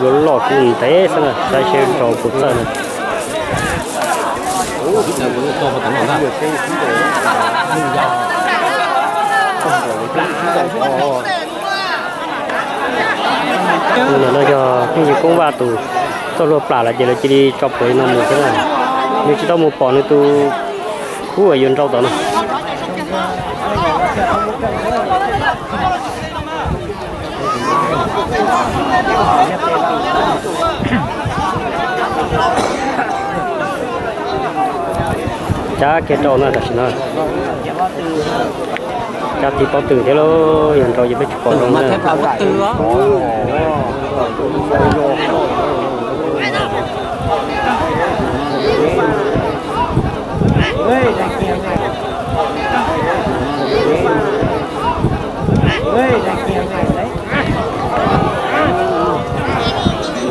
Loj loj kub ntev xwb na, saib seb nrau puas txawj na. Ntawm no yog phooj ywg Koob Vaj tus txoj hlua plam lawm ces lawv cia li tso plhuav li no mus xwb na. Nws tsis tau mus pom nws tus kub uas yuav nrau tom no. Cab kiag rau na tam sim no. Cab tiv pob tw thiab lauj, yog nrau ces peb tsis pom zoo na.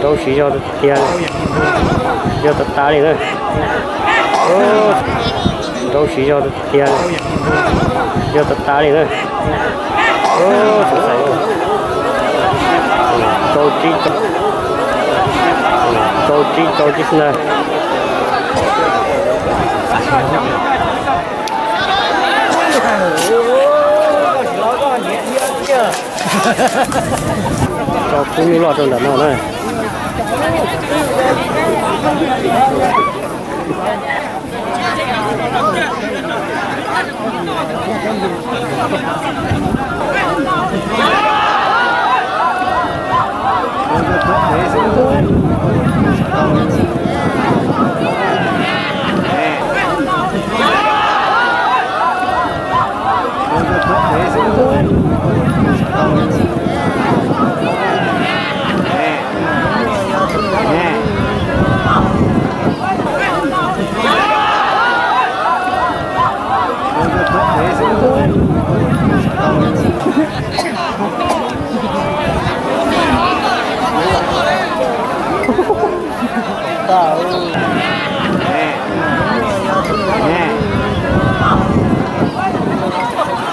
Nrau siv zog tiag, yog tas tas li na. Nrau siv zog tiag, yog tas tas li na. Tau tsib, tau tsib, tau tsib xwb na. Tso kub nyuj loj rau ntawm no na.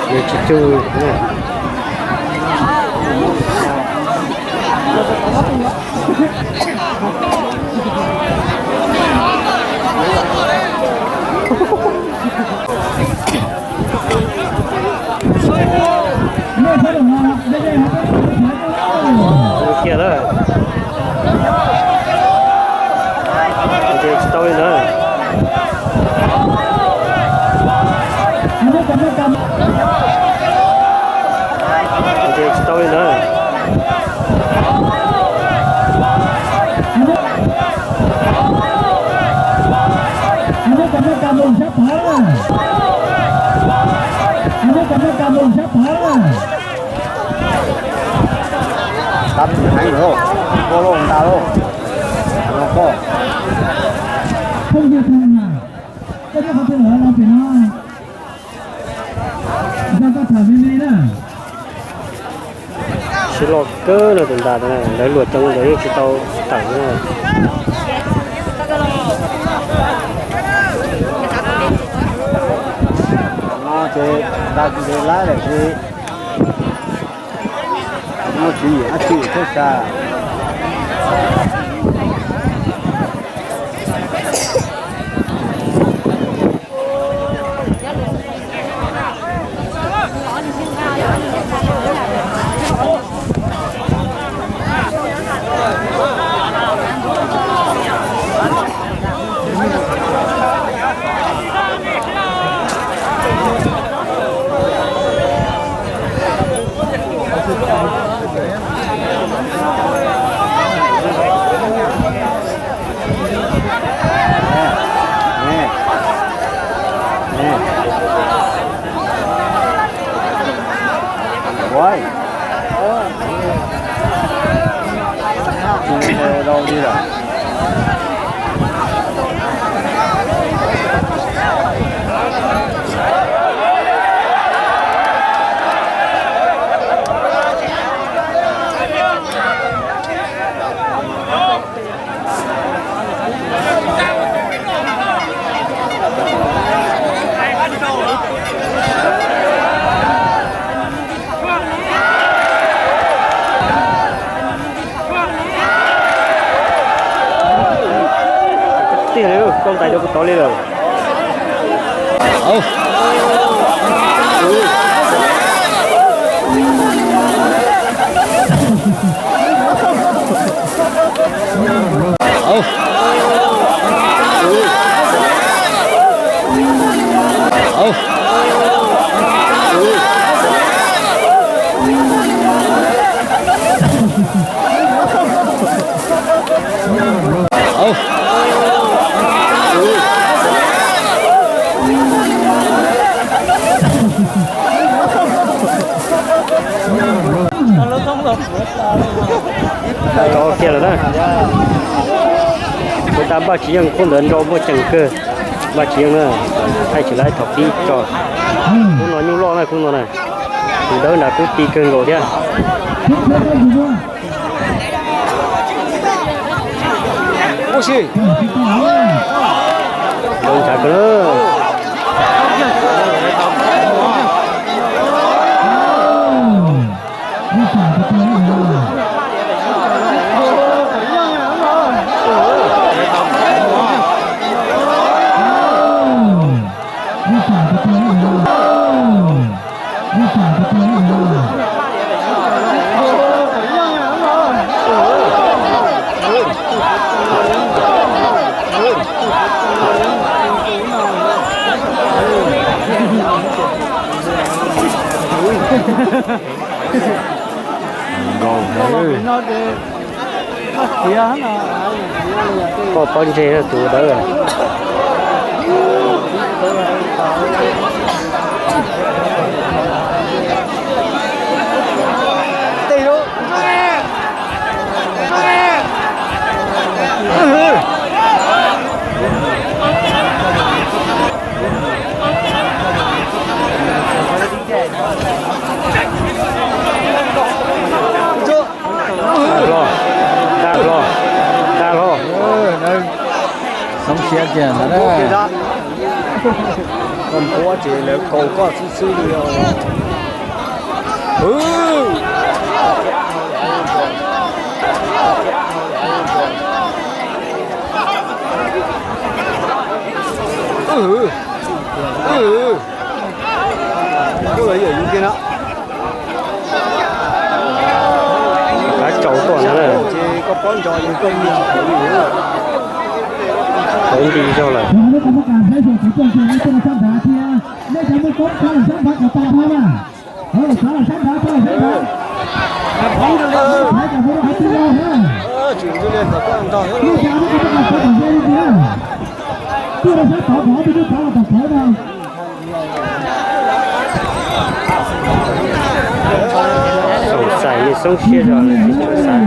Nws tsis cug. Kiag lawm. Ces tsis tau li ntawd. Ces tsis tau li ntawd. Tab heev lauj, koj loj nta lauj. Koj phooj ywg Thoj Nam, koj nyob qhov twg lawm los pem no, nrog koj tham me me na. Siv loj kawg no tus ntas, lawv luam coob ntawd yeej tsis tau tawm na. No ces ntas tsis ntev lawm ces muaj tswv yim dab tsi thiab sas. Tau li lawm. Tau kiag lawm na. Ua tas Npaj Tsis Yeej khub ntawd nrau muaj ceem kawg. Npaj Tsis Yeej na, thaij tsis laib thaum pib tso. Khub no nyuj loj na, khub no na. Tus dawb nrad kuj ti kawg nkaus thiab. Ntau ntshav kawg na. Koj pob ntseg tus dawb. Dag hlo, dag hlo, dag hlo. Xoob siab tiag ntag. Koj npuab ces lawv kaus koj xwb xwb li os. Koj lawv yawm yus tiag na. Kav tsaus tuaj na. Ces koj pob ntseg yus koj yus tsis tau li. Tau nti zog lawm. Xoom xais li xoob siab zog lawm tsis tshua xav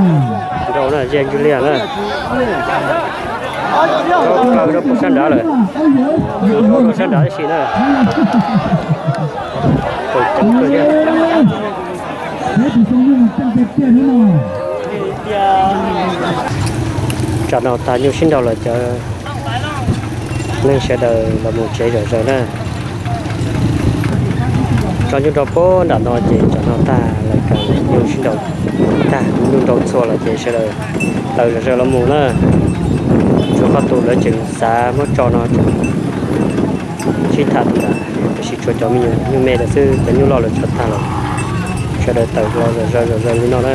nrau na, ze ntsuj liag na. Rau plaws rau pem sab nrad lawm. Rau sab nrad tab sis na. Tau ceev kawg thiab. Tsam no tas nyuj sib nraus lawm cov neeg sawv daws los mus tsev zom zaws na. Tso nyuj rau pem nram no ces tsam no tag lawm, nyuj sib nraus tag, nyuj nraus txhua lawm ces sawv daws plaws zom zaws los mus na. Tshuav qhov tus lawv tseem xav muab tso no tseem sib tham tus ntawd, tab sis tshuav cov me nyuam nyuj me lawm xwb, cov nyuj loj lawm tshuav tag lawm. Sawv daws tawm los zom zaws zom zaws li no na.